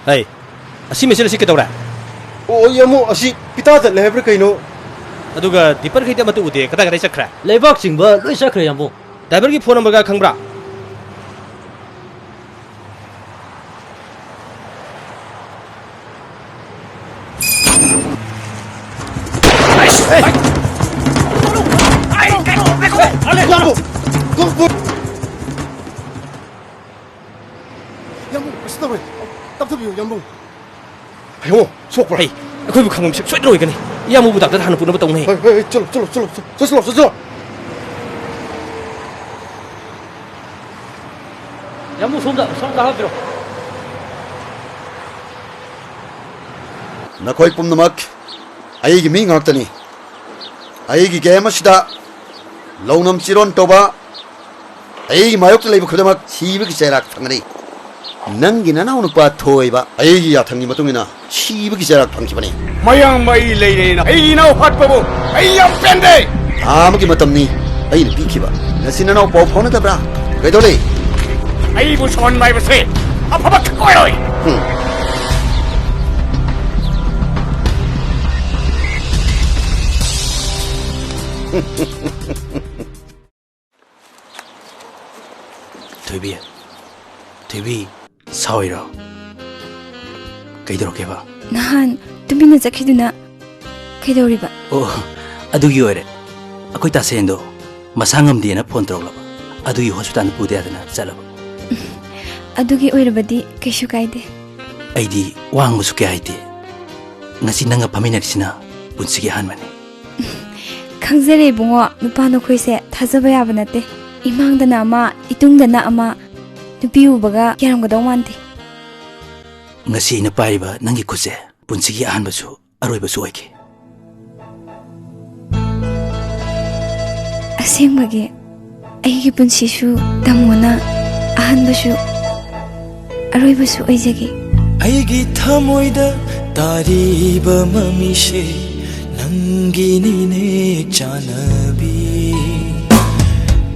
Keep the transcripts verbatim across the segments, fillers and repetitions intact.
ꯍꯩ, ꯑꯁꯤ ꯃꯦꯆꯤꯟ ꯑꯁꯤ ꯀꯩꯗꯧꯔꯦ? ꯑꯣ, ꯌꯥꯝꯕꯨꯡ, ꯑꯁꯤ ꯄꯤꯇꯥ ꯆꯠꯂꯦ ꯍꯥꯏꯕ꯭ꯔꯥ ꯀꯩꯅꯣ? ꯑꯗꯨꯒ ꯗꯤꯄꯔꯈꯩꯗꯤ ꯑꯃꯠꯇ ꯎꯗꯦ, ꯀꯗꯥꯏ ꯀꯗꯥꯏ ꯆꯠꯈ꯭ꯔꯦ? ꯂꯩꯕꯥꯛ ꯆꯤꯡꯕ ꯂꯣꯏ ꯆꯠꯈ꯭ꯔꯦ, ꯌꯥꯝꯕꯨꯡ꯫ ꯗ꯭ꯔꯥꯏꯚꯔꯒꯤ ꯐꯣꯟ ꯅꯝꯕꯔꯒ ꯈꯪꯕ꯭ꯔꯥ? ꯌꯥꯝꯕꯨꯡ, ꯀꯩꯁꯨ ꯇꯧꯔꯦ꯫ ꯇꯞꯊꯕꯤꯌꯨ, ꯌꯥꯝꯕꯨꯡ꯫ ꯍꯩꯃꯣ, ꯁꯣꯛꯄ꯭ꯔꯥ? ꯍꯩ, ꯑꯩꯈꯣꯏꯕꯨ ꯈꯪꯕ ꯃꯤꯁꯛ ꯁꯣꯏꯗꯅ ꯑꯣꯏꯒꯅꯤ꯫ ꯏꯌꯥꯝꯕꯕꯨ ꯗꯥꯛꯇꯔꯗ ꯍꯥꯟꯅ ꯄꯨꯅꯕ ꯇꯧꯅꯩ꯫ ꯍꯣꯏ, ꯍꯣꯏ, ꯍꯣꯏ, ꯆꯠꯂꯣ, ꯆꯠꯂꯣ, ꯆꯠꯂꯣ, ꯆꯠꯂꯣ, ꯆꯠꯂꯣ, ꯆꯠꯂꯣ꯫ ꯌꯥꯝꯕꯨꯡ, ꯁꯣꯝꯗ, ꯁꯣꯝꯗ ꯍꯥꯞꯄꯤꯔꯣ꯫ ꯅꯈꯣꯏ ꯄꯨꯝꯅꯃꯛ ꯑꯩꯒꯤ ꯃꯤ ꯉꯥꯛꯇꯅꯤ꯫ ꯑꯩꯒꯤ ꯒꯦꯝ ꯑꯁꯤꯗ ꯂꯧꯅꯝ ꯆꯤꯔꯣꯟ ꯇꯧꯕ ꯑꯩꯒꯤ ꯃꯥꯌꯣꯛꯇ ꯂꯩꯕ ꯈꯨꯗꯤꯡꯃꯛ ꯁꯤꯕꯒꯤ ꯆꯩꯔꯥꯛ ꯐꯪꯒꯅꯤ꯫ ꯅꯪꯒꯤ ꯅꯅꯥꯎꯅꯨꯄꯥ ꯊꯣꯏꯕ ꯑꯩꯒꯤ ꯌꯥꯊꯪꯒꯤ ꯃꯇꯨꯡ ꯏꯟꯅ ꯁꯤꯕꯒꯤ ꯆꯩꯔꯥꯛ ꯐꯪꯈꯤꯕꯅꯤ꯫ ꯃꯌꯥꯝ ꯑꯩ ꯂꯩꯔꯦꯅ ꯑꯩꯒꯤ ꯏꯅꯥꯎ ꯍꯥꯠꯄꯕꯨ ꯑꯩ ꯌꯥꯝ ꯄꯦꯟꯗꯦ꯫ ꯊꯥ ꯑꯃꯒꯤ ꯃꯇꯝꯅꯤ ꯑꯩꯅ ꯄꯤꯈꯤꯕ꯫ ꯅꯆꯤꯟ ꯅꯅꯥꯎ ꯄꯥꯎ ꯐꯥꯎꯅꯗꯕ꯭ꯔꯥ? ꯀꯩꯗꯧꯔꯦ? ꯑꯩꯕꯨ ꯁꯣꯟꯕ ꯍꯥꯏꯕꯁꯦ ꯑꯐꯕ ꯈꯛ ꯑꯣꯏꯔꯣꯏ꯫ ꯍꯨꯝ꯫ ꯊꯣꯏꯕꯤ, ꯊꯣꯏꯕꯤ, ꯁꯥꯎꯔꯤꯔꯣ? ꯀꯩꯗꯧꯔꯛꯀꯦꯕ? ꯅꯍꯥꯟ ꯇꯨꯃꯤꯟꯅ ꯆꯠꯈꯤꯗꯨꯅ ꯀꯩꯗꯧꯔꯤꯕ? ꯑꯣ, ꯑꯗꯨꯒꯤ ꯑꯣꯏꯔꯦ꯫ ꯑꯩꯈꯣꯏ ꯇꯥꯁꯦꯟꯗꯣ ꯃꯁꯥ ꯉꯝꯗꯦꯅ ꯐꯣꯟ ꯇꯧꯔꯛꯂꯕ, ꯑꯗꯨꯒꯤ ꯍꯣꯁꯄꯤꯇꯥꯜꯗ ꯄꯨꯗ ꯌꯥꯗꯅ ꯆꯠꯂꯕ꯫ ꯑꯗꯨꯒꯤ ꯑꯣꯏꯔꯕꯗꯤ ꯀꯩꯁꯨ ꯀꯥꯏꯗꯦ꯫ ꯑꯩꯗꯤ ꯋꯥ ꯉꯥꯡꯕꯁꯨ ꯀꯌꯥ ꯍꯩꯇꯦ꯫ ꯉꯁꯤ ꯅꯪꯒ ꯐꯝꯃꯤꯟꯅꯔꯤꯁꯤꯅ ꯄꯨꯟꯁꯤꯒꯤ ꯑꯍꯥꯟꯕꯅꯤ꯫ ꯈꯪꯖꯔꯦ ꯏꯕꯨꯡꯉꯣ, ꯅꯨꯄꯥ ꯅꯈꯣꯏꯁꯦ ꯊꯥꯖꯕ ꯌꯥꯕ ꯅꯠꯇꯦ꯫ ꯏꯃꯥꯡꯗꯅ ꯑꯃ, ꯏꯇꯨꯡꯗꯅ ꯑꯃ, ꯅꯨꯄꯤ ꯎꯕꯒ ꯌꯥꯔꯝꯒꯗꯧ ꯃꯥꯟꯗꯦ꯫ ꯉꯁꯤ ꯑꯩꯅ ꯄꯥꯏꯔꯤꯕ ꯅꯪꯒꯤ ꯈꯨꯠꯁꯦ ꯄꯨꯟꯁꯤꯒꯤ ꯑꯍꯥꯟꯕꯁꯨ ꯑꯔꯣꯏꯕꯁꯨ ꯑꯣꯏꯈꯤ꯫ ꯑꯁꯦꯡꯕꯒꯤ ꯑꯩꯒꯤ ꯄꯨꯟꯁꯤꯁꯨ ꯇꯥꯃꯣꯅ ꯑꯍꯥꯟꯕꯁꯨ ꯑꯔꯣꯏꯕꯁꯨ ꯑꯣꯏꯖꯒꯦ꯫ ꯑꯩꯒꯤ ꯊꯃꯣꯏꯗ ꯇꯥꯔꯤꯕ ꯃꯃꯤꯁꯦ ꯅꯪꯒꯤꯅꯤꯅꯦ ꯆꯥꯟꯅꯕꯤ꯫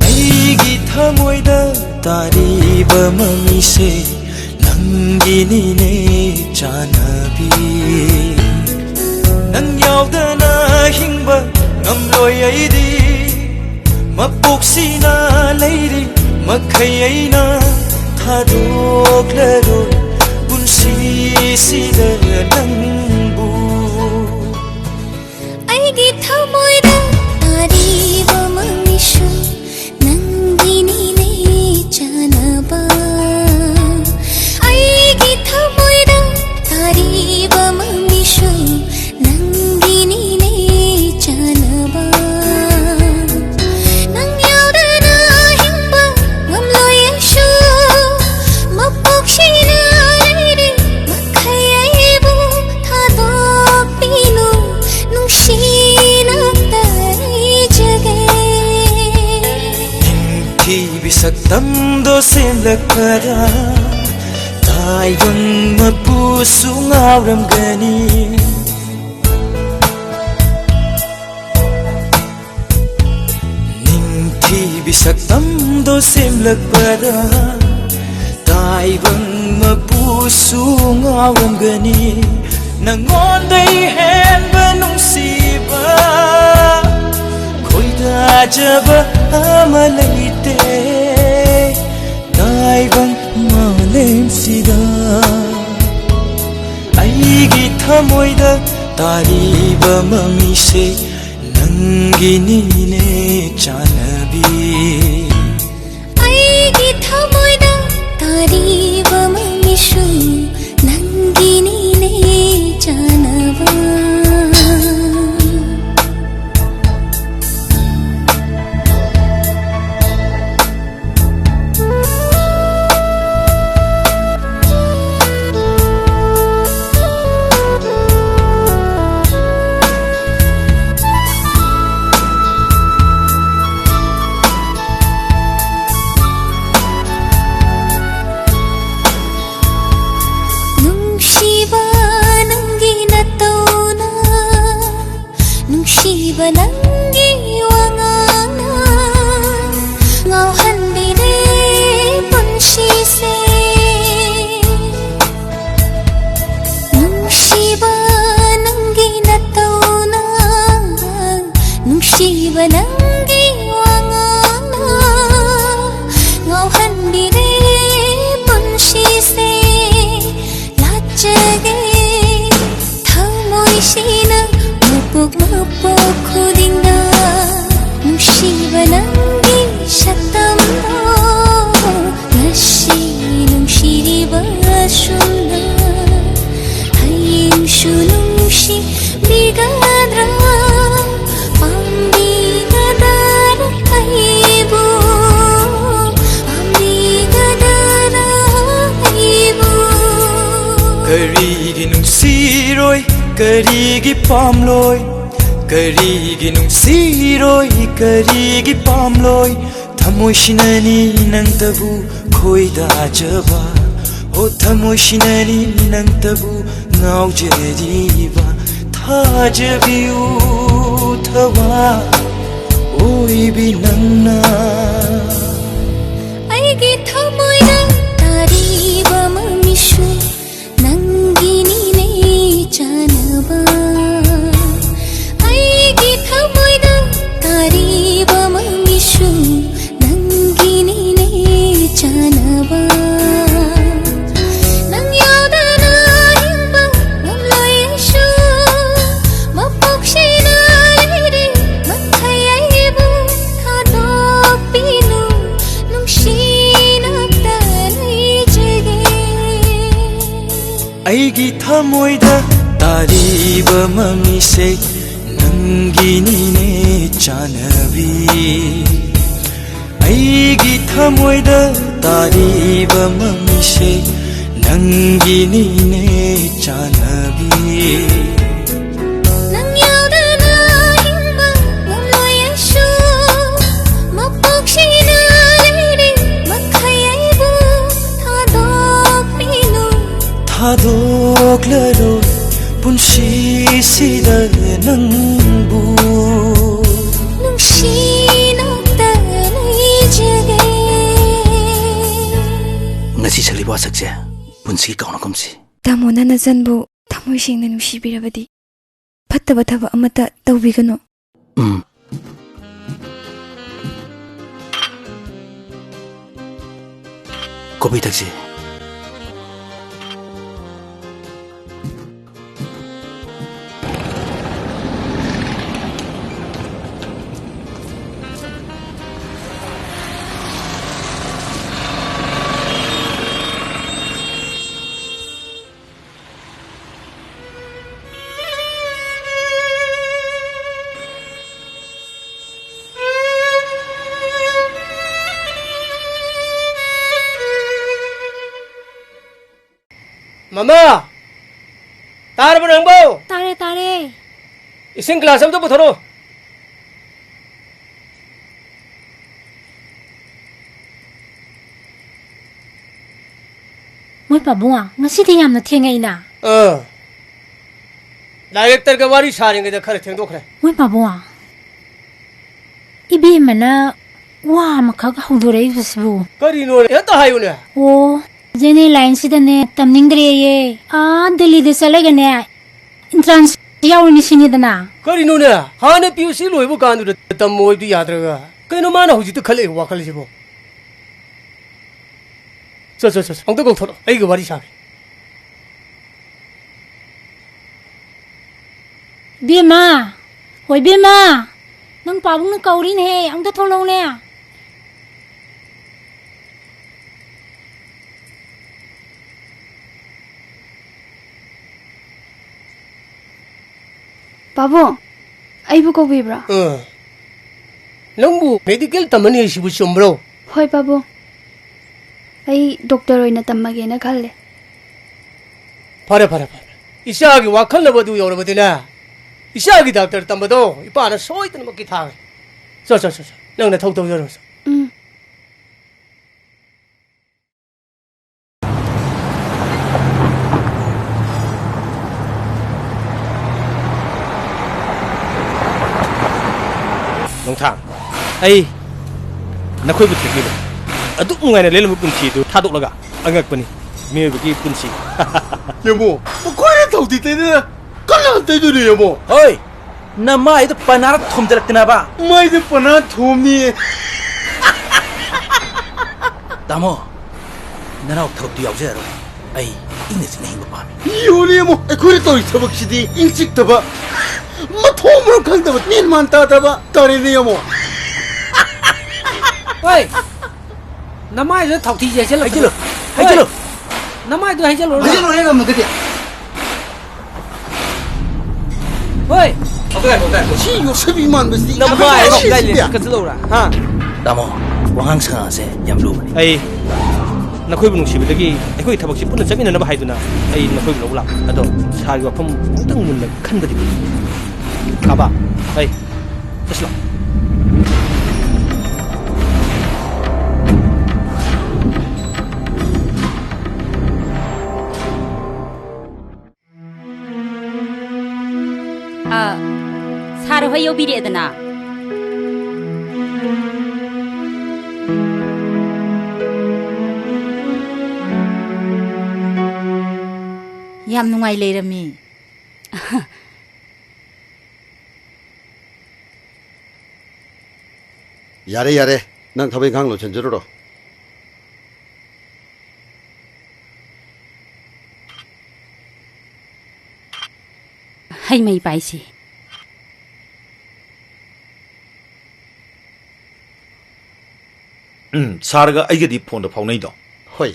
ꯑꯩꯒꯤ ꯊꯃꯣꯏꯗ ꯇꯥꯔꯤꯕ ꯃꯃꯤꯁꯦ ꯅꯪ ꯅꯪꯒꯤꯅꯤꯅꯦ ꯆꯥꯟꯅꯕꯤ, ꯅꯪ ꯌꯥꯎꯗꯅ ꯍꯤꯡꯕ ꯉꯝꯂꯣꯏ ꯑꯩꯗꯤ꯫ ꯃꯄꯣꯛꯁꯤꯅ ꯂꯩꯔꯤ ꯃꯈꯩ ꯑꯩꯅ ꯊꯥꯗꯣꯛꯂꯔꯣꯏ ꯄꯨꯟꯁꯤꯁꯤꯗ ꯅꯪꯕꯨ꯫ ꯑꯩꯒꯤ ꯊꯃꯣꯏꯗ ꯇꯥꯔꯤꯕ ꯃꯃꯤꯁꯨ ꯅꯪꯒꯤꯅꯤꯅꯦ ꯆꯥꯟꯅꯕ꯫ ꯑꯩꯒꯤ ꯊꯃꯣꯏꯗ ꯇꯥꯔꯤꯕ ꯃꯃꯤꯁꯨ ꯅꯪꯒꯤꯅꯤꯅꯦ ꯆꯥꯟꯅꯕ꯫ ꯅꯪ ꯌꯥꯎꯗꯅ ꯍꯤꯡꯕ ꯉꯝꯂꯣꯏ ꯑꯩꯁꯨ꯫ ꯃꯄꯣꯛꯁꯤꯅ ꯂꯩꯔꯤ ꯃꯈꯩ ꯑꯩꯕꯨ ꯊꯥꯗꯣꯛꯄꯤꯅꯨ, ꯅꯨꯡꯁꯤꯅ ꯇꯥꯏꯖꯒꯦ꯫ ꯅꯤꯡꯊꯤꯕꯤ ꯁꯛꯇꯝꯗꯣ ꯁꯦꯝꯂꯛꯄꯗ ꯇꯥꯏꯕꯪ ꯃꯄꯨꯁꯨ ꯉꯥꯎꯔꯝꯒꯅꯤ꯫ ꯅꯤꯡꯊꯤꯕꯤ ꯁꯛꯇꯝꯗꯣ ꯁꯦꯝꯂꯛꯄꯗ ꯇꯥꯏꯕꯪ ꯃꯄꯨꯁꯨ ꯉꯥꯎꯔꯝꯒꯅꯤ꯫ ꯅꯪꯉꯣꯟꯗꯩ ꯍꯦꯟꯕ ꯅꯨꯡꯁꯤꯕ ꯈꯣꯏꯗꯥꯖꯕ ꯑꯃ ꯂꯩꯇꯦ ꯇꯥꯏꯕꯪ ꯃꯥꯂꯦꯝꯁꯤꯗ꯫ ꯑꯩꯒꯤ ꯊꯃꯣꯏꯗ ꯇꯥꯔꯤꯕ ꯃꯃꯤꯁꯦ ꯅꯪꯒꯤꯅꯤꯅꯦ ꯆꯥꯟꯅꯕꯤ꯫ ꯑꯩꯒꯤ ꯊꯃꯣꯏꯗ ꯇꯥꯔꯤꯕ ꯃꯃꯤꯁꯨ ꯅꯪꯒꯤꯅꯤꯅꯦ ꯆꯥꯟꯅꯕ꯫ ꯅꯨꯡꯁꯤꯕ ꯅꯪꯒꯤ ꯅꯇꯧꯅ, ꯅꯨꯡꯁꯤꯕ ꯅꯪꯒꯤ ꯋꯥꯉꯥꯡꯅ ꯉꯥꯎꯍꯟꯕꯤꯔꯦ ꯄꯨꯟꯁꯤꯁꯦ꯫ ꯅꯪꯒꯤ ꯋꯥꯉꯥꯡꯅ ꯉꯥꯎꯍꯟꯕꯤꯔꯦ ꯄꯨꯟꯁꯤꯁꯦ꯫ ꯂꯥꯠꯆꯒꯦ ꯊꯃꯣꯏꯁꯤꯅ ꯃꯄꯣꯛ ꯃꯄꯣꯛ ꯈꯨꯗꯤꯡꯗ ꯅꯨꯡꯁꯤꯕ ꯅꯪꯒꯤ ꯁꯛꯇꯝꯗꯣ꯫ ꯉꯁꯤ ꯅꯨꯡꯁꯤꯔꯤꯕ ꯑꯁꯨꯝꯅ ꯍꯌꯦꯡꯁꯨ ꯅꯨꯡꯁꯤꯕꯤꯒꯗ꯭ꯔꯥ? ꯄꯥꯝꯕꯤꯒꯗ꯭ꯔꯥ ꯑꯩꯕꯨ? ꯄꯥꯝꯕꯤꯒꯗ꯭ꯔꯥ ꯑꯩꯕꯨ? ꯀꯔꯤꯒꯤ ꯅꯨꯡꯁꯤꯔꯣꯏ, ꯀꯔꯤꯒꯤ ꯄꯥꯝꯂꯣꯏ? ꯀꯔꯤꯒꯤ ꯅꯨꯡꯁꯤꯔꯣꯏ, ꯀꯔꯤꯒꯤ ꯄꯥꯝꯂꯣꯏ? ꯊꯃꯣꯏꯁꯤꯅꯅꯤ ꯅꯪꯇꯕꯨ ꯈꯣꯏꯗꯥꯖꯕ꯫ ꯑꯣ, ꯊꯃꯣꯏꯁꯤꯅꯅꯤ ꯅꯪꯇꯕꯨ ꯉꯥꯎꯖꯔꯤꯕ꯫ ꯊꯥꯖꯕꯤꯌꯨ ꯊꯋꯥ ꯑꯣꯏꯕꯤ ꯅꯪꯅ꯫ ꯑꯩꯒꯤ ꯊꯃꯣꯏꯗ ꯇꯥꯔꯤꯕ ꯃꯃꯤꯁꯨ ꯅꯪꯒꯤꯅꯤꯅꯦ ꯆꯥꯅꯕ꯫ ꯑꯩꯒꯤ ꯊꯃꯣꯏꯗ ꯇꯥꯔꯤꯕ ꯃꯃꯤꯁꯨ ꯅꯪꯒꯤꯅꯤꯅꯦ ꯆꯥꯅꯕ꯫ ꯅꯪ ꯌꯥꯎꯗꯅ ꯍꯤꯡꯕ ꯉꯝꯂꯣꯏ ꯑꯩꯁꯨ꯫ ꯃꯄꯣꯛꯁꯤꯅ ꯂꯩꯔꯤ ꯃꯈꯩ ꯑꯩꯕꯨ ꯊꯥꯗꯣꯛꯄꯤꯅꯨ꯫ ꯅꯨꯡꯁꯤꯅ ꯂꯩꯖꯒꯦ꯫ ꯑꯩꯒꯤ ꯊꯃꯣꯏꯗ ꯇꯥꯔꯤꯕ ꯃꯃꯤꯁꯦ ꯅꯪꯒꯤꯅꯤꯅꯦ ꯆꯥꯅꯕꯤ꯫ ꯑꯩꯒꯤ ꯊꯃꯣꯏꯗ ꯇꯥꯔꯤꯕ ꯃꯃꯤꯁꯦ ꯅꯪꯒꯤꯅꯤꯅꯦ ꯆꯥꯅꯕꯤ꯫ ꯅꯪ ꯌꯥꯎꯗꯅ ꯍꯤꯡꯕ ꯉꯝꯂꯣꯏ ꯑꯩꯁꯨ꯫ ꯃꯄꯣꯛꯁꯤꯅ ꯂꯩꯔꯤ ꯃꯈꯩ ꯑꯩꯕꯨ ꯊꯥꯗꯣꯛꯄꯤꯅꯨ꯫ ꯊꯥꯗꯣꯛꯂꯔꯣꯏ ꯄꯨꯟꯁꯤꯁꯤꯗ ꯅꯪꯕꯨ꯫ ꯅꯨꯡꯁꯤꯅ ꯂꯩꯖꯒꯦ꯫ ꯉꯁꯤ ꯁꯛꯂꯤꯕ ꯋꯥꯁꯛꯁꯦ ꯄꯨꯟꯁꯤꯒꯤ ꯀꯥꯎꯅꯒꯨꯝꯁꯤ꯫ ꯇꯥꯃꯣꯅ ꯅꯆꯟꯕꯨ ꯊꯃꯣꯏ ꯁꯦꯡꯅ ꯅꯨꯡꯁꯤꯕꯤꯔꯕꯗꯤ ꯐꯠꯇꯕ ꯊꯕꯛ ꯑꯃꯠꯇ ꯇꯧꯕꯤꯒꯅꯨ꯫ ꯎꯝ꯫ ꯑꯩꯈꯣꯏ ꯊꯛꯁꯤ꯫ ꯃꯃꯥ! ꯇꯥꯔꯕꯣ ꯅꯪꯕꯣ? ꯇꯥꯔꯦ, ꯇꯥꯔꯦ꯫ ꯏꯁꯤꯡ ꯒ꯭ꯂꯥꯁ ꯑꯝꯇ ꯄꯨꯊꯣꯔꯛꯑꯣ꯫ ꯃꯣꯏ ꯄꯥꯕꯨꯡ, ꯉꯁꯤꯗꯤ ꯌꯥꯝꯅ ꯊꯦꯡꯉꯛꯏꯅ꯫ ꯑꯥ꯫ ꯗꯥꯏꯔꯦꯛꯇꯔꯒ ꯋꯥꯔꯤ ꯁꯥꯔꯤꯉꯩꯗ ꯈꯔ ꯊꯦꯡꯗꯣꯛꯈ꯭ꯔꯦ꯫ ꯃꯣꯏ ꯄꯥꯕꯨꯡ, ꯏꯕꯦꯝꯃꯅ ꯋꯥ ꯑꯃꯈꯛ ꯍꯧꯗꯣꯔꯛꯏꯕꯁꯤꯕꯨ꯫ ꯀꯔꯤꯅꯣ? ꯍꯦꯛꯇ ꯍꯥꯏꯌꯨꯅꯦ꯫ ꯑꯣ, ꯖꯦꯅꯦ ꯂꯥꯏꯟꯁꯤꯗꯅꯦ ꯇꯝꯅꯤꯡꯗ꯭ꯔꯦꯌꯦ꯫ ꯑꯥ, ꯗꯤꯜꯂꯤꯗ ꯆꯠꯂꯒꯅꯦ, ꯏꯟꯇ꯭ꯔꯥꯟꯁ ꯌꯥꯎꯔꯤꯅꯤ ꯁꯤꯅꯤꯗꯅ꯫ ꯀꯔꯤꯅꯣꯅꯦ? ꯍꯥꯟꯅ ꯄꯤ ꯌꯨ ꯁꯤ ꯂꯣꯏꯕ ꯀꯥꯟꯗꯨꯗ ꯇꯝꯃꯣ ꯍꯥꯏꯕꯗꯤ ꯌꯥꯗ꯭ꯔꯒ꯫ ꯀꯩꯅꯣ ꯃꯥꯅ ꯍꯧꯖꯤꯛꯇ ꯈꯜꯂꯛꯏ ꯋꯥꯈꯜꯁꯤꯕꯣ? ꯆꯣ, ꯆꯣ, ꯆꯣ, ꯆꯣ꯫ ꯑꯝꯇ ꯀꯧꯊꯣꯔꯛꯑꯣ, ꯑꯩꯒ ꯋꯥꯔꯤ ꯁꯥꯒꯦ꯫ ꯏꯕꯦꯝꯃ! ꯍꯣꯏ, ꯏꯕꯦꯝꯃ! ꯅꯪ ꯄꯥꯕꯨꯡꯅ ꯀꯧꯔꯤꯅꯦꯍꯦ, ꯑꯝꯇ ꯊꯣꯛꯂꯛꯎꯅꯦ꯫ ꯄꯥꯕꯨꯡ, ꯑꯩꯕꯨ ꯀꯧꯕꯤꯕ꯭ꯔꯥ? ꯑ꯫ ꯅꯪꯕꯨ ꯃꯦꯗꯤꯀꯦꯜ ꯇꯝꯃꯅꯤ ꯍꯥꯏꯁꯤꯕꯨ ꯆꯨꯝꯕ꯭ꯔꯣ? ꯍꯣꯏ, ꯄꯥꯕꯨꯡ꯫ ꯑꯩ ꯗꯣꯛꯇꯔ ꯑꯣꯏꯅ ꯇꯝꯃꯒꯦꯅ ꯈꯜꯂꯦ꯫ ꯐꯔꯦ, ꯐꯔꯦ, ꯐꯔꯦ꯫ ꯏꯆꯥꯒꯤ ꯋꯥꯈꯜꯅꯕꯨ ꯑꯗꯨ ꯌꯧꯔꯕꯗꯤꯅꯦ, ꯏꯆꯥꯒꯤ ꯗꯥꯛꯇꯔ ꯇꯝꯕꯗꯣ ꯏꯄꯥꯅ ꯁꯣꯏꯗꯅꯃꯛꯀꯤ ꯊꯥꯒꯦ꯫ ꯆꯣ, ꯆꯣ, ꯆꯣ, ꯆꯣ꯫ ꯅꯪ ꯅꯊꯧ ꯇꯧꯖꯔꯣ, ꯆꯣ꯫ ꯎꯝ꯫ ꯅꯣꯡꯊꯥꯡ, ꯑꯩ ꯅꯈꯣꯏꯕꯨ ꯊꯦꯡꯅꯕ ꯑꯗꯨꯛ ꯅꯨꯡꯉꯥꯏꯅ ꯂꯦꯜꯂꯝꯕ ꯄꯨꯟꯁꯤ ꯑꯗꯨ ꯊꯥꯗꯣꯛꯂꯒ ꯑꯉꯛꯄꯅꯤ ꯃꯤꯑꯣꯏꯕꯒꯤ ꯄꯨꯟꯁꯤ꯫ ꯌꯦꯡꯉꯣ, ꯃꯈꯣꯏꯅ ꯊꯧꯗꯤ ꯇꯩꯗꯅ ꯀꯟꯅ ꯇꯩꯗꯣꯏꯅꯦ, ꯌꯦꯡꯉꯣ꯫ ꯍꯣꯏ, ꯅꯃꯥꯏꯗꯨ ꯄꯅꯥꯔ ꯊꯣꯝꯖꯤꯜꯂꯛꯇꯅꯕ꯫ ꯃꯥꯏꯗꯨ ꯄꯅꯥ ꯊꯣꯝꯅꯤ꯫ ꯇꯥꯃꯣ, ꯅꯅꯥꯎ ꯊꯕꯛꯇꯨ ꯌꯥꯎꯖꯔꯔꯣꯏ꯫ ꯑꯩ ꯏꯪꯅ ꯆꯤꯛꯅ ꯍꯤꯡꯕ ꯄꯥꯝꯃꯤ꯫ ꯌꯦꯡꯉꯨꯅꯦ ꯑꯃꯨꯛ, ꯑꯩꯈꯣꯏꯅ ꯇꯧꯔꯤ ꯊꯕꯛꯁꯤꯗꯤ ꯏꯪ ꯆꯤꯛꯇꯕ, ꯃꯊꯣꯡ ꯃꯔꯝ ꯈꯪꯗꯕ, ꯃꯦꯟ ꯃꯥꯟ ꯇꯥꯗꯕ ꯇꯧꯔꯤꯅꯦ ꯑꯃꯨꯛ꯫ ꯍꯣꯏ! ꯅꯃꯥꯏꯗꯨꯗ ꯊꯥꯎꯊꯤꯁꯦ ꯍꯩꯖꯜꯂꯛꯀꯅꯨ꯫ ꯍꯩꯖꯜꯂꯨ! ꯍꯣꯏ! ꯍꯩꯖꯜꯂꯨ! ꯅꯃꯥꯏꯗꯨ ꯍꯩꯖꯜꯂꯨꯔꯣ꯫ ꯍꯩꯖꯜꯂꯨꯔꯦ ꯉꯝꯃꯒꯗꯤ꯫ ꯍꯣꯏ! ꯁꯤ ꯌꯣꯠꯁꯕꯤ ꯃꯥꯟꯕꯁꯤꯗꯤ ꯅꯃꯥꯏ ꯌꯥꯝ ꯑꯁꯤ ꯍꯩꯁꯤꯡꯗꯦ꯫ ꯀꯥꯏ ꯂꯩ? ꯀꯠꯆꯜꯂꯧꯔꯥ? ꯍꯥ? ꯇꯥꯃꯣ, ꯋꯥꯉꯥꯡ ꯁꯉꯥꯡꯁꯦ ꯌꯥꯝ ꯂꯨꯕꯅꯤ꯫ ꯑꯩ ꯅꯈꯣꯏꯕꯨ ꯅꯨꯡꯁꯤꯕꯗꯒꯤ ꯑꯩꯈꯣꯏꯒꯤ ꯊꯕꯛꯁꯤ ꯄꯨꯟꯅ ꯆꯠꯃꯤꯟꯅꯅꯕ ꯍꯥꯏꯗꯨꯅ ꯑꯩ ꯅꯈꯣꯏꯕꯨ ꯂꯧꯕ ꯂꯥꯛꯄꯅꯤ꯫ ꯑꯗꯣ ꯁꯥꯔꯒꯤ ꯋꯥꯐꯝ ꯑꯃꯨꯛꯇꯪ ꯃꯨꯟꯅ ꯈꯟꯕꯗꯤ ꯐꯩ꯫ ꯀꯥꯕ, ꯑꯩ, ꯆꯠꯁꯤꯂꯥꯎ꯫ ꯑ, ꯁꯥꯔ ꯍꯣꯏ ꯌꯧꯕꯤꯔꯛꯑꯦꯗꯅ꯫ ꯌꯥꯝ ꯅꯨꯡꯉꯥꯏ ꯂꯩꯔꯝꯃꯤ꯫ ꯌꯥꯔꯦ, ꯌꯥꯔꯦ꯫ ꯅꯪ ꯊꯕꯛ ꯏꯪꯈꯥꯡ ꯂꯣꯏꯁꯤꯟꯖꯔꯨꯔꯣ꯫ ꯍꯩ ꯃꯍꯤ ꯄꯥꯏꯁꯤ꯫ ꯎꯝ, ꯁꯥꯔꯒ ꯑꯩꯒꯗꯤ ꯐꯣꯟꯗ ꯐꯥꯎꯅꯩꯗꯣ? ꯍꯣꯏ꯫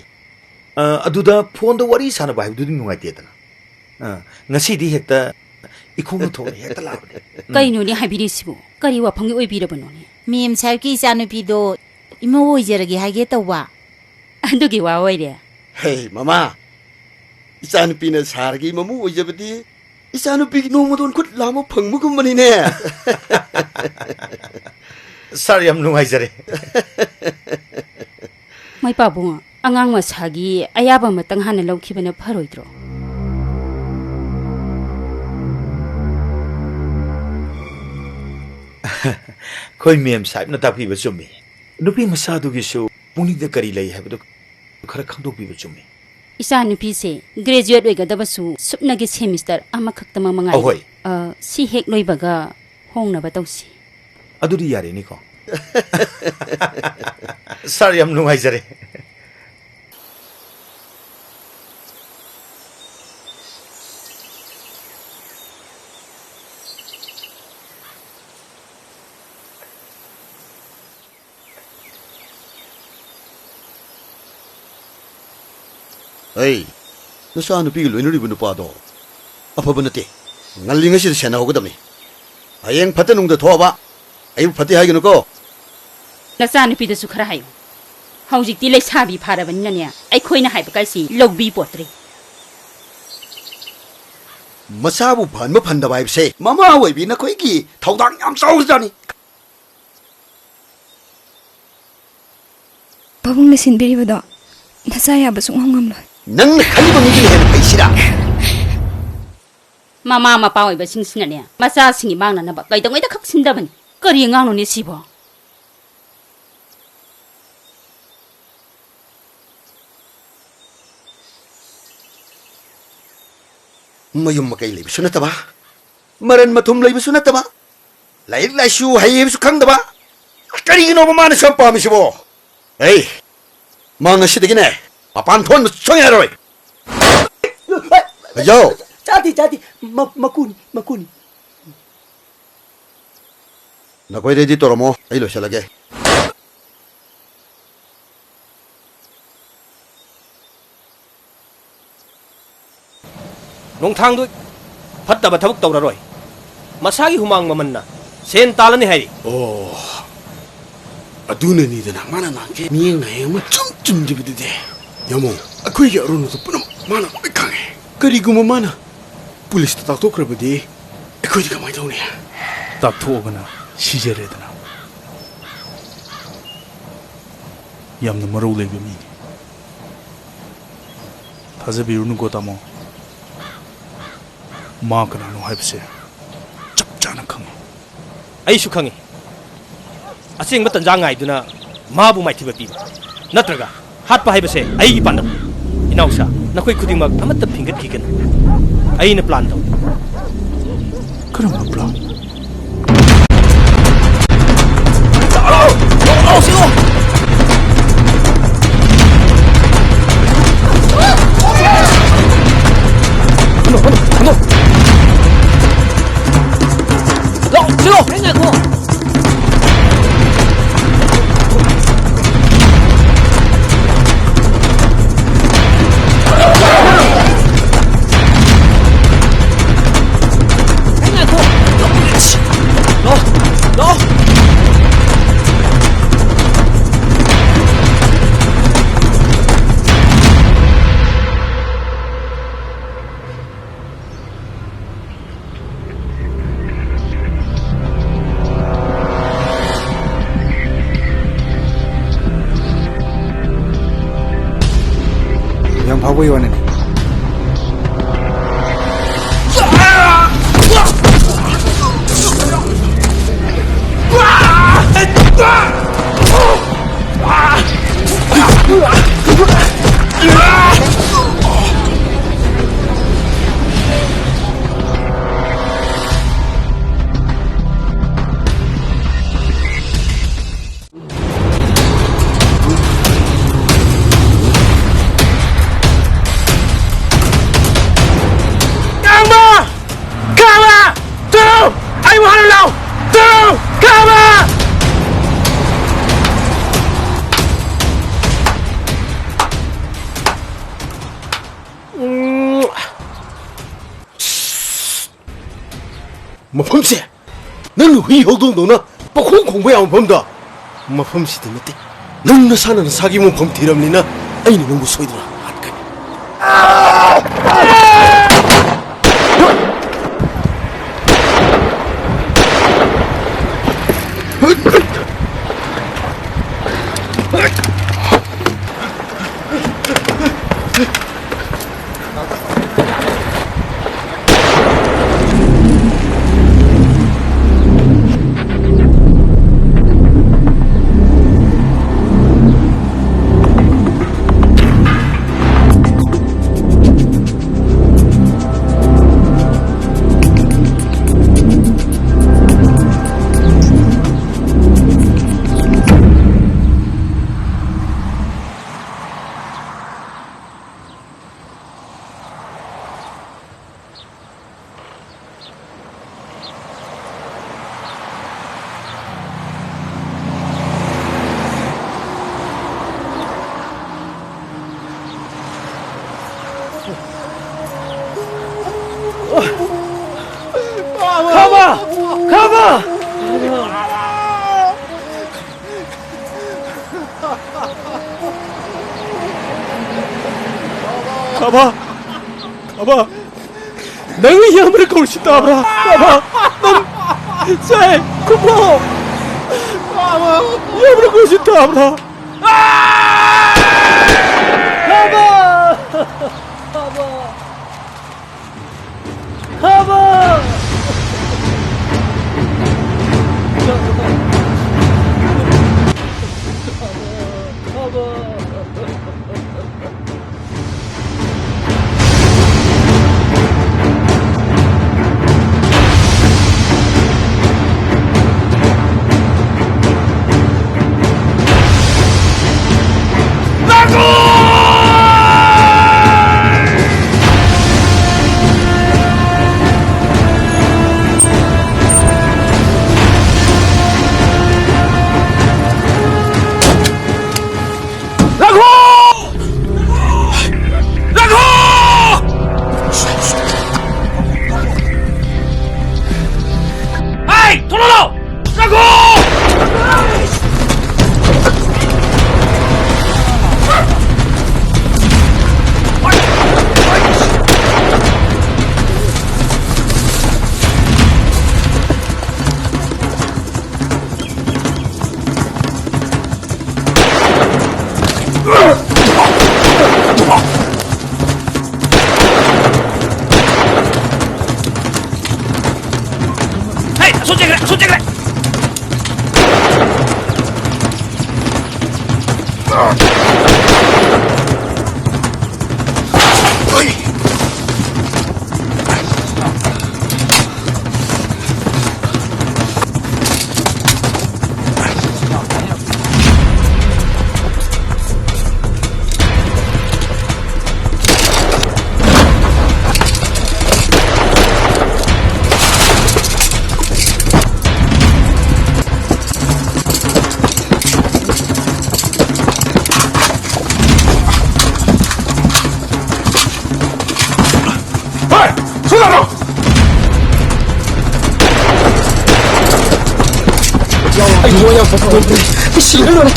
ꯑ, ꯑꯗꯨꯗ ꯐꯣꯟꯗ ꯋꯥꯔꯤ ꯁꯥꯟꯅꯕ ꯍꯥꯏꯕꯗꯨꯗꯤ ꯅꯨꯡꯉꯥꯏꯇꯦꯗꯅ꯫ ꯑ, ꯉꯁꯤꯗꯤ ꯍꯦꯛꯇ ꯏꯈꯣꯡꯅ ꯊꯣꯛꯅ ꯍꯦꯛꯇ ꯂꯥꯛꯄꯅꯦ꯫ ꯎꯝ꯫ ꯀꯩꯅꯣꯅꯦ ꯍꯥꯏꯕꯤꯔꯤꯁꯤꯕꯨ? ꯀꯔꯤ ꯋꯥꯐꯝꯒꯤ ꯑꯣꯏꯕꯤꯔꯕꯅꯣꯅꯦ? ꯃꯦꯝ ꯁꯥꯍꯦꯕꯀꯤ ꯏꯆꯥꯅꯨꯄꯤꯗꯣ ꯏꯃꯧ ꯑꯣꯏꯖꯔꯒꯦ ꯍꯥꯏꯒꯦ ꯇꯧꯕ꯫ ꯑꯗꯨꯒꯤ ꯋꯥ ꯑꯣꯏꯔꯦ? ꯍꯦ, ꯃꯃꯥ, ꯏꯆꯥꯅꯨꯄꯤꯅ ꯁꯥꯔꯒꯤ ꯃꯃꯧ ꯑꯣꯏꯖꯕꯗꯤ ꯏꯆꯥꯅꯨꯄꯤꯒꯤ ꯅꯣꯡꯃꯗꯣꯟ ꯈꯨꯠ ꯂꯥꯝꯕ ꯐꯪꯕꯒꯨꯝꯕꯅꯤꯅꯦ꯫ ꯁꯥꯔ, ꯌꯥꯝ ꯅꯨꯡꯉꯥꯏꯖꯔꯦ꯫ ꯃꯥꯏ ꯄꯥꯕꯨꯡ, ꯑꯉꯥꯡ ꯃꯁꯥꯒꯤ ꯑꯌꯥꯕ ꯑꯃꯇꯪ ꯍꯥꯟꯅ ꯂꯧꯈꯤꯕꯅ ꯐꯔꯣꯏꯗ꯭ꯔꯣ? ꯑꯩꯈꯣꯏ ꯃꯦꯝ ꯁꯥꯍꯦꯕꯅ ꯇꯥꯛꯄꯤꯕ ꯆꯨꯝꯃꯤ꯫ ꯅꯨꯄꯤ ꯃꯆꯥꯗꯨꯒꯤꯁꯨ ꯄꯨꯛꯅꯤꯡꯗ ꯀꯔꯤ ꯂꯩ ꯍꯥꯏꯕꯗꯨ ꯈꯔ ꯈꯪꯗꯣꯛꯄꯤꯕ ꯆꯨꯝꯃꯤ꯫ ꯏꯆꯥꯅꯨꯄꯤꯁꯦ ꯒ꯭ꯔꯦꯖꯨꯑꯦꯠ ꯑꯣꯏꯒꯗꯕꯁꯨ ꯁꯨꯞꯅꯒꯤ ꯁꯦꯃꯤꯁꯇꯔ ꯑꯃꯈꯛꯇꯃꯛ ꯉꯥꯏꯔꯦ꯫ ꯑꯍꯣꯏ꯫ ꯑ, ꯁꯤ ꯍꯦꯛ ꯂꯣꯏꯕꯒ ꯍꯣꯡꯅꯕ ꯇꯧꯁꯤ꯫ ꯑꯗꯨꯗꯤ ꯌꯥꯔꯦꯅꯦꯀꯣ? ꯁꯥꯔ, ꯌꯥꯝ ꯅꯨꯡꯉꯥꯏꯖꯔꯦ꯫ ꯑꯩ, ꯅꯆꯥ ꯅꯨꯄꯤꯒ ꯂꯣꯏꯅꯔꯤꯕ ꯅꯨꯄꯥꯗꯣ ꯑꯐꯕ ꯅꯠꯇꯦ꯫ ꯉꯜꯂꯤꯉꯩꯁꯤꯗ ꯁꯦꯟꯅꯍꯧꯒꯗꯕꯅꯤ꯫ ꯍꯌꯦꯡ ꯐꯠꯇ ꯅꯨꯡꯗ ꯊꯣꯛꯑꯕ ꯑꯩꯕꯨ ꯐꯠꯇꯦ ꯍꯥꯏꯒꯅꯨꯀꯣ꯫ ꯅꯆꯥ ꯅꯨꯄꯤꯗꯁꯨ ꯈꯔ ꯍꯥꯏꯌꯨ꯫ ꯍꯧꯖꯤꯛꯇꯤ ꯂꯩꯁꯥꯕꯤ ꯐꯥꯔꯕꯅꯤꯅꯅꯦ, ꯑꯩꯈꯣꯏꯅ ꯍꯥꯏꯕ ꯀꯥꯏꯁꯤ ꯂꯧꯕꯤ ꯄꯣꯠꯇ꯭ꯔꯤ꯫ ꯃꯆꯥꯕꯨ ꯐꯍꯟꯕ ꯐꯍꯟꯗꯕ ꯍꯥꯏꯕꯁꯦ ꯃꯃꯥ ꯑꯣꯏꯕꯤ ꯅꯈꯣꯏꯒꯤ ꯊꯧꯗꯥꯡ ꯌꯥꯝ ꯆꯥꯎꯈ꯭ꯔꯖꯥꯠꯅꯤ꯫ ꯄꯥꯕꯨꯡꯅ ꯁꯤꯟꯕꯤꯔꯤꯕꯗꯣ ꯅꯆꯥ ꯌꯥꯕ ꯁꯨꯡꯉꯝ ꯉꯝꯂꯣꯏ꯫ ꯅꯪꯅ ꯈꯜꯂꯤꯕ ꯃꯤꯗꯨꯅ ꯍꯦꯟꯅ ꯐꯩꯁꯤꯔꯥ? ꯃꯃꯥ ꯃꯄꯥ ꯑꯣꯏꯕꯁꯤꯡꯁꯤꯅꯅꯦ, ꯃꯆꯥꯁꯤꯡꯒꯤ ꯃꯥꯡꯅꯅꯕ ꯀꯩꯗꯧꯉꯩꯗ ꯈꯛ ꯁꯤꯟꯗꯕꯅꯤ꯫ ꯀꯔꯤ ꯑꯉꯥꯡꯅꯣꯅꯦ ꯁꯤꯕꯣ? ꯃꯌꯨꯝ ꯃꯀꯩ ꯂꯩꯕꯁꯨ ꯅꯠꯇꯕ, ꯃꯔꯟ ꯃꯊꯨꯝ ꯂꯩꯕꯁꯨ ꯅꯠꯇꯕ, ꯂꯥꯏꯔꯤꯛ ꯂꯥꯏꯁꯨ ꯍꯩ ꯍꯥꯏꯕꯁꯨ ꯈꯪꯗꯕ, ꯀꯔꯤꯒꯤꯅꯣꯕ ꯃꯥꯅ ꯁꯨꯝ ꯄꯥꯝꯃꯤꯁꯤꯕꯣ? ꯑꯩ, ꯃꯥ ꯉꯁꯤꯗꯒꯤꯅꯦ ꯃꯄꯥꯟ ꯊꯣꯛꯍꯟꯕ ꯁꯨꯡꯌꯥ ꯌꯥꯔꯣꯏ꯫ ꯌꯥꯎ꯫ ꯆꯥꯗꯦ, ꯆꯥꯗꯦ꯫ ꯃ-, ꯃꯀꯨꯅꯤ, ꯃꯀꯨꯅꯤ꯫ ꯅꯈꯣꯏ ꯔꯦꯗꯤ ꯇꯧꯔꯝꯃꯣ, ꯑꯩ ꯂꯣꯏꯁꯤꯜꯂꯒꯦ꯫ ꯅꯣꯡꯊꯥꯡꯗꯣ ꯐꯠꯇꯕ ꯊꯕꯛ ꯇꯧꯔꯔꯣꯏ꯫ ꯃꯁꯥꯒꯤ ꯍꯨꯃꯥꯡ ꯃꯃꯟꯅ ꯁꯦꯟ ꯇꯥꯜꯂꯅꯤ ꯍꯥꯏꯔꯤ꯫ ꯑꯣ, ꯑꯗꯨꯅꯅꯤꯗꯅ ꯃꯥꯅ ꯅꯍꯥꯟꯈꯩ ꯃꯤꯠꯌꯦꯡ ꯅꯥꯌꯦꯡ ꯑꯃ ꯆꯨꯝ ꯆꯨꯝꯗ꯭ꯔꯤꯕꯗꯨꯗꯤ꯫ ꯌꯥꯝꯃꯣ, ꯑꯩꯈꯣꯏꯒꯤ ꯑꯔꯣꯟꯕꯗꯣ ꯄꯨꯝꯅꯃꯛ ꯃꯥꯅ ꯂꯣꯏ ꯈꯪꯉꯦ꯫ ꯀꯔꯤꯒꯨꯝꯕ ꯃꯥꯅ ꯄꯨꯂꯤꯁꯇ ꯇꯥꯛꯊꯣꯛꯈ꯭ꯔꯕꯗꯤ ꯑꯩꯈꯣꯏꯗꯤ ꯀꯃꯥꯏꯅ ꯇꯧꯅꯤ? ꯇꯥꯛꯊꯣꯛꯑꯒꯅ ꯁꯤꯖꯔꯦꯗꯅ꯫ ꯌꯥꯝꯅ ꯃꯔꯧ ꯂꯩꯕ ꯃꯤꯅꯤ꯫ ꯊꯥꯖꯕꯤꯔꯨꯅꯨꯀꯣ, ꯇꯥꯃꯣ꯫ ꯃꯥ ꯀꯅꯥꯅꯣ ꯍꯥꯏꯕꯁꯦ ꯆꯞ ꯆꯥꯅ ꯈꯪꯉꯤ꯫ ꯑꯩꯁꯨ ꯈꯪꯉꯤ꯫ ꯑꯁꯦꯡꯕ ꯇꯟꯖꯥ ꯉꯥꯏꯗꯨꯅ ꯃꯥꯕꯨ ꯃꯥꯏꯊꯤꯕ ꯄꯤꯕ ꯅꯠꯇ꯭ꯔꯒ ꯍꯥꯠꯄ ꯍꯥꯏꯕꯁꯦ ꯑꯩꯒꯤ ꯄꯥꯟꯗꯝ꯫ ꯏꯅꯥꯎꯁꯥ, ꯅꯈꯣꯏ ꯈꯨꯗꯤꯡꯃꯛ ꯑꯃꯠꯇ ꯐꯤꯡꯒꯠꯈꯤꯒꯅꯨ꯫ ꯑꯩꯅ ꯄ꯭ꯂꯥꯟ ꯇꯧꯏ꯫ ꯀꯔꯝꯕ ꯄ꯭ꯂꯥꯟ? ꯑꯩꯈꯣꯏ ꯋꯥꯅꯤꯅꯦ꯫ ꯀꯥꯡꯕ! ꯀꯥꯡꯕ! ꯇꯨ! ꯑꯩꯕꯨ ꯍꯥꯟꯅ ꯂꯥꯎ! ꯇꯨ! ꯀꯥꯡꯕ! ꯎꯝ꯫ ꯃꯐꯝꯁꯦ ꯅꯪꯅ ꯍꯨꯏ ꯍꯧꯗꯣꯡꯗꯧꯅ ꯄꯪꯈꯣꯡ ꯈꯣꯡꯕ ꯌꯥꯕ ꯃꯐꯝꯗ ꯃꯐꯝꯁꯤꯗ ꯅꯠꯇꯦ꯫ ꯅꯪ ꯅꯁꯥꯅ ꯅꯁꯥꯒꯤ ꯃꯐꯝ ꯊꯤꯔꯕꯅꯤꯅ ꯑꯩꯅ ꯅꯪꯕꯨ ꯁꯣꯏꯗꯅ ꯍꯥꯠꯀꯅꯤ꯫ ꯈꯥꯕ! ꯈꯥꯕ! ꯈꯥꯕ! ꯈꯥꯕ! ꯅꯪ ꯏꯌꯥꯝꯕꯅ ꯀꯧꯔꯤꯁꯤ ꯇꯥꯕ꯭ꯔꯥ? ꯈꯥꯕ! ꯅꯪ! ꯁꯦ! ꯈꯨꯝꯃꯣ! ꯏꯌꯥꯝꯕꯅ ꯀꯧꯔꯤꯁꯤ ꯇꯥꯕ꯭ꯔꯥ? ꯈꯥꯕ! ꯍꯣꯏ! ꯁꯣꯝꯗ ꯂꯥꯛꯑꯣ! ꯑꯩ ꯊꯋꯥꯏ ꯌꯥꯝ ꯐꯠꯇꯦ꯫ ꯑꯩ ꯁꯤꯔ ꯂꯣꯏꯔꯦ꯫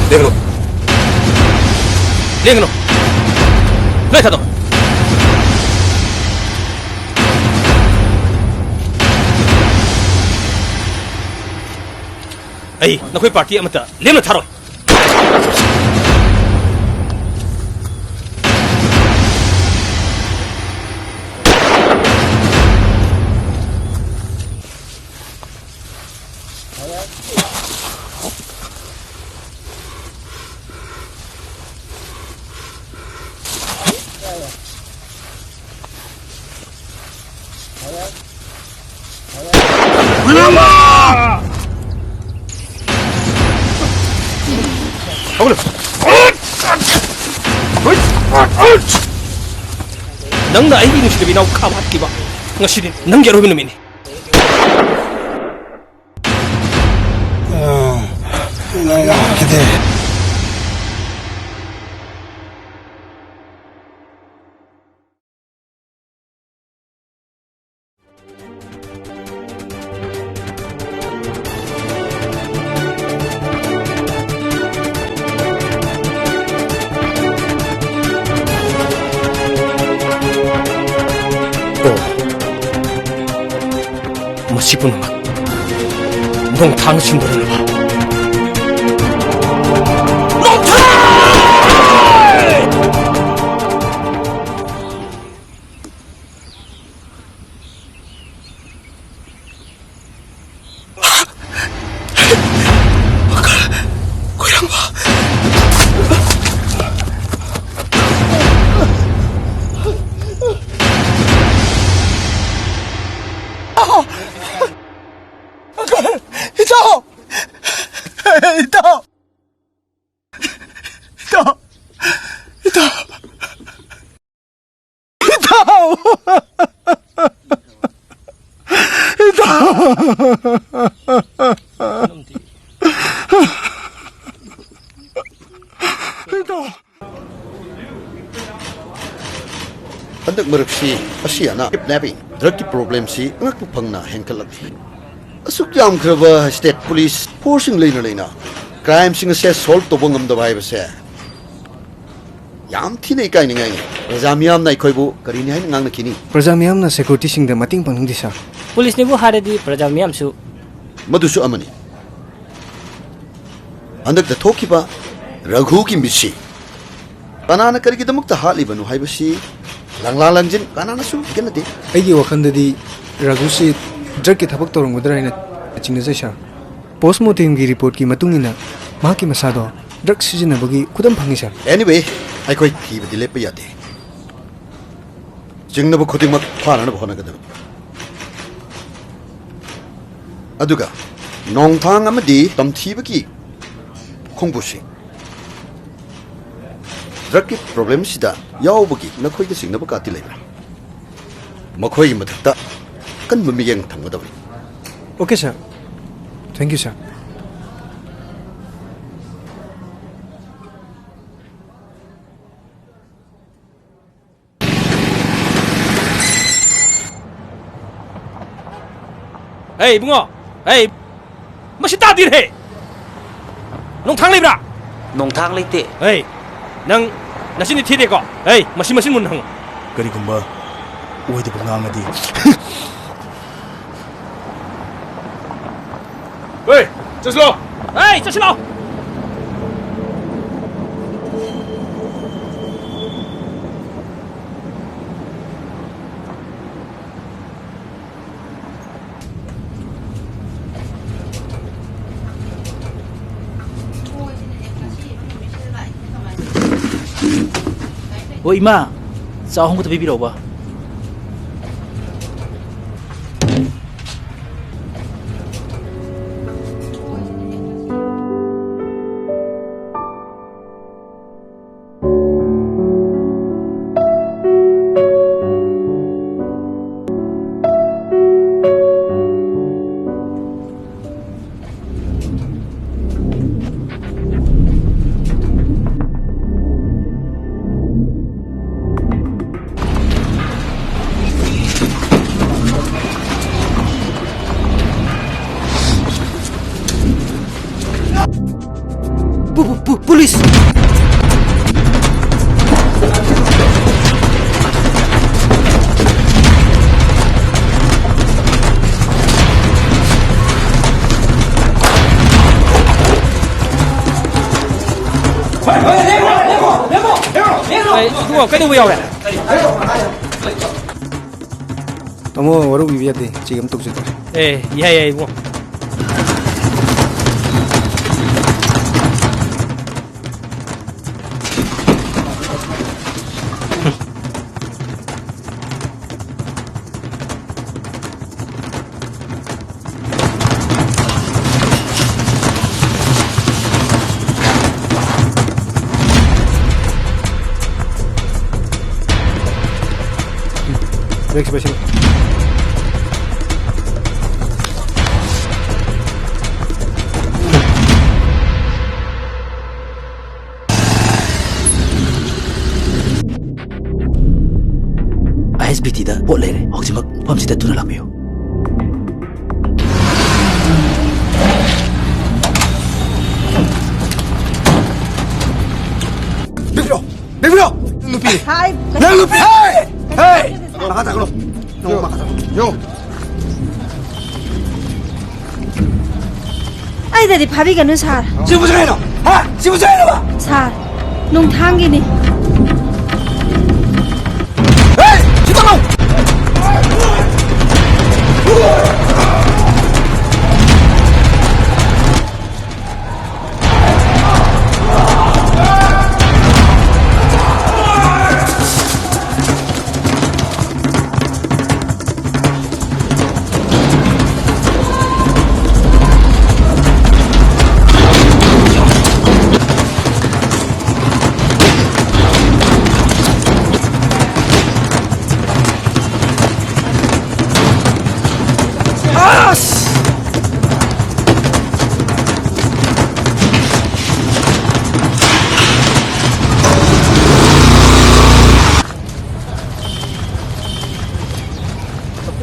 ꯂꯦꯡꯒꯅꯨ꯫ ꯂꯦꯡꯒꯅꯨ꯫ ꯂꯣꯏ ꯊꯥꯗꯣꯛ꯫ ꯑꯩ ꯅꯈꯣꯏ ꯄꯥꯔꯇꯤ ꯑꯃꯠꯇ ꯂꯦꯝꯅ ꯊꯥꯔꯣꯏ꯫ ꯍꯧꯒꯠꯂꯨ꯫ ꯅꯪꯅ ꯑꯩꯒꯤ ꯅꯨꯡꯁꯤꯔꯕ ꯏꯅꯥꯎ ꯈꯥꯕ ꯍꯥꯠꯈꯤꯕ꯫ ꯉꯁꯤꯗꯤ ꯅꯪꯒꯤ ꯑꯔꯣꯏꯕ ꯅꯨꯃꯤꯠꯅꯤ꯫ ꯑ, ꯂꯩꯔꯛꯀꯤꯗꯤ꯫ ꯁꯤ ꯄꯨꯝꯅꯃꯛ ꯅꯣꯡꯊꯥꯡꯅ ꯁꯤꯟꯗꯣꯔꯛꯂꯕ꯫ ꯅꯣꯡꯊꯥꯡ! ꯏꯇꯥꯎ! ꯏꯇꯥꯎ! ꯏꯇꯥꯎ! ꯏꯇꯥꯎ! ꯏꯇꯥꯎ! ꯏꯇꯥꯎ! ꯏꯇꯥꯎ! ꯍꯟꯗꯛ ꯃꯔꯛꯁꯤ ꯑꯁꯤ ꯑꯅꯥ, ꯀꯤꯗꯅꯦꯄꯤꯡ, ꯗ꯭ꯔꯒꯀꯤ ꯄ꯭ꯔꯣꯕ꯭ꯂꯦꯝꯁꯤ ꯑꯉꯛꯄ ꯐꯪꯅ ꯍꯦꯟꯒꯠꯂꯛꯂꯤ꯫ ꯑꯁꯨꯛ ꯌꯥꯝꯈ꯭ꯔꯕ ꯁ꯭ꯇꯦꯠ ꯄꯨꯂꯤꯁ ꯐꯣꯔꯁꯁꯤꯡ ꯂꯩꯅ ꯂꯩꯅ ꯀ꯭ꯔꯥꯏꯝꯁꯤꯡ ꯑꯁꯦ ꯁꯣꯜꯕ ꯇꯧꯕ ꯉꯝꯗꯕ ꯍꯥꯏꯕꯁꯦ ꯌꯥꯝ ꯊꯤꯅ ꯏꯀꯥꯏꯅꯤꯡꯉꯥꯏꯅꯤ꯫ ꯄ꯭ꯔꯖꯥ ꯃꯤꯌꯥꯝꯅ ꯑꯩꯈꯣꯏꯕꯨ ꯀꯔꯤꯅꯤ ꯍꯥꯏꯅ ꯉꯥꯡꯅꯈꯤꯅꯤ? ꯄ꯭ꯔꯖꯥ ꯃꯤꯌꯥꯝꯅ ꯁꯦꯀ꯭ꯌꯨꯔꯤꯇꯤꯁꯤꯡꯗ ꯃꯇꯦꯡ ꯄꯥꯡꯅꯤꯡꯗꯦ, ꯁꯥꯔ꯫ ꯄꯨꯂꯤꯁꯅꯤꯕꯨ ꯍꯥꯏꯔꯗꯤ ꯄ꯭ꯔꯖꯥ ꯃꯤꯌꯥꯝꯁꯨ ꯃꯗꯨꯁꯨ ꯑꯃꯅꯤ꯫ ꯍꯟꯗꯛꯇ ꯊꯣꯛꯈꯤꯕ ꯔꯘꯨꯒꯤ ꯃꯤꯠꯁꯤ ꯀꯅꯥꯅ ꯀꯔꯤꯒꯤꯗꯃꯛꯇ ꯍꯥꯠꯂꯤꯕꯅꯣ ꯍꯥꯏꯕꯁꯤ ꯂꯥꯡꯂꯥ ꯂꯥꯡꯖꯤꯟ ꯀꯅꯥꯅꯁꯨ ꯍꯤꯒꯠꯅꯗꯦ꯫ ꯑꯩꯒꯤ ꯋꯥꯈꯜꯗꯗꯤ ꯔꯘꯨꯁꯤ ꯗ꯭ꯔꯒꯀꯤ ꯊꯕꯛ ꯇꯧꯔꯝꯒꯗ꯭ꯔꯥ ꯍꯥꯏꯅ ꯆꯤꯡꯅꯖꯩ, ꯁꯥꯔ꯫ ꯄꯣꯁꯃꯣꯔꯇꯦꯝꯒꯤ ꯔꯤꯄꯣꯔꯠꯀꯤ ꯃꯇꯨꯡ ꯏꯟꯅ ꯃꯍꯥꯛꯀꯤ ꯃꯁꯥꯗꯣ ꯗ꯭ꯔꯒ ꯁꯤꯖꯤꯟꯅꯕꯒꯤ ꯈꯨꯗꯝ ꯐꯪꯉꯤ, ꯁꯥꯔ꯫ Anyway, ꯑꯩꯈꯣꯏ ꯊꯤꯕꯗꯤ ꯂꯦꯞꯄ ꯌꯥꯗꯦ꯫ ꯆꯤꯡꯅꯕ ꯈꯨꯗꯤꯡꯃꯛ ꯐꯥꯅꯅꯕ ꯍꯣꯠꯅꯒꯗꯕꯅꯤ꯫ ꯑꯗꯨꯒ ꯅꯣꯡꯊꯥꯡ ꯑꯃꯗꯤ ꯇꯝꯊꯤꯕꯒꯤ ꯈꯣꯡꯕꯨꯁꯤꯡ ꯗ꯭ꯔꯒꯀꯤ ꯄ꯭ꯔꯣꯕ꯭ꯂꯦꯝꯁꯤꯗ ꯌꯥꯎꯕꯒꯤ ꯅꯈꯣꯏꯗ ꯆꯤꯡꯅꯕ ꯀꯥꯇꯤ ꯂꯩꯕ꯭ꯔꯥ? ꯃꯈꯣꯏꯒꯤ ꯃꯊꯛꯇ ꯑꯀꯟꯕ ꯃꯤꯠꯌꯦꯡ ꯊꯝꯒꯗꯕꯅꯤ꯫ Okay, sir. Thank you, sir. ꯍꯦ, ꯏꯕꯨꯡꯉꯣ! ꯍꯦ! ꯃꯁꯤ ꯇꯥꯗꯤꯔꯍꯦ! ꯅꯣꯡꯊꯥꯡ ꯂꯩꯕ꯭ꯔꯥ? ꯅꯣꯡꯊꯥꯡ ꯂꯩꯇꯦ꯫ ꯍꯦ! ꯅꯪ ꯅꯆꯤꯟꯗꯤ ꯊꯤꯗꯦꯀꯣ? ꯍꯦ! ꯃꯁꯤ ꯃꯆꯤꯟ ꯃꯨꯟꯅ ꯍꯪꯉꯨ꯫ ꯀꯔꯤꯒꯨꯝꯕ ꯑꯣꯏꯗꯕ ꯉꯥꯡꯂꯗꯤ? ꯆꯠꯁꯤꯂꯣ! ꯑꯩ, ꯆꯠꯁꯤꯂꯣ! ꯑꯣ, ꯏꯃꯥ, ꯆꯥ ꯑꯍꯨꯝ ꯈꯛꯇ ꯄꯤꯕꯤꯔꯛꯎꯕ꯫ ꯄꯨ-, ꯄꯨ-, ꯄꯨ-, ꯄꯨꯂꯤꯁ! ꯑꯩ, ꯏꯕꯨꯡꯉꯣ, ꯀꯩꯗꯧꯕ ꯌꯥꯎꯔꯦ? ꯇꯥꯃꯣ, ꯋꯥꯔꯧꯕꯤꯕ ꯌꯥꯗꯦ꯫ ꯆꯦꯛ ꯑꯃ ꯇꯧꯖꯒꯦ꯫ ꯑꯦ, ꯌꯥꯏ, ꯌꯥꯏ, ꯏꯕꯨꯡꯉꯣ꯫ Next patient. ꯑꯥꯏ ꯑꯦꯁ ꯕꯤ ꯇꯤꯗ ꯄꯣꯠ ꯂꯩꯔꯦ꯫ ꯍꯧꯖꯤꯛꯃꯛ ꯃꯐꯝꯁꯤꯗ ꯊꯨꯅ ꯂꯥꯛꯄꯤꯌꯨ꯫ ꯂꯦꯞꯄꯤꯔꯣ! ꯂꯦꯞꯄꯤꯔꯣ! ꯅꯨꯄꯤ! ꯍꯥꯏ! ꯅꯪ ꯅꯨꯄꯤ! ꯍꯦ! ꯍꯦ! ꯃꯈꯥ ꯇꯥꯈꯠꯂꯣ꯫ ꯅꯪ ꯃꯈꯥ ꯇꯥꯈꯠꯂꯣ꯫ ꯌꯣ! ꯁꯤꯗꯗꯤ ꯐꯥꯕꯤꯒꯅꯨ, ꯁꯥꯔ꯫ ꯁꯤꯕꯨ ꯁꯥꯏꯅꯣ? ꯍꯥ? ꯁꯤꯕꯨ ꯁꯥꯏꯅꯣꯕ? ꯁꯥꯔ, ꯅꯨꯡꯊꯥꯡꯒꯤꯅꯤ꯫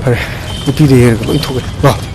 ꯐꯔꯦ, ꯅꯨꯄꯤꯗ ꯌꯦꯡꯉꯒ ꯂꯣꯏ ꯊꯣꯛꯑꯦ꯫ ꯂꯥꯎ꯫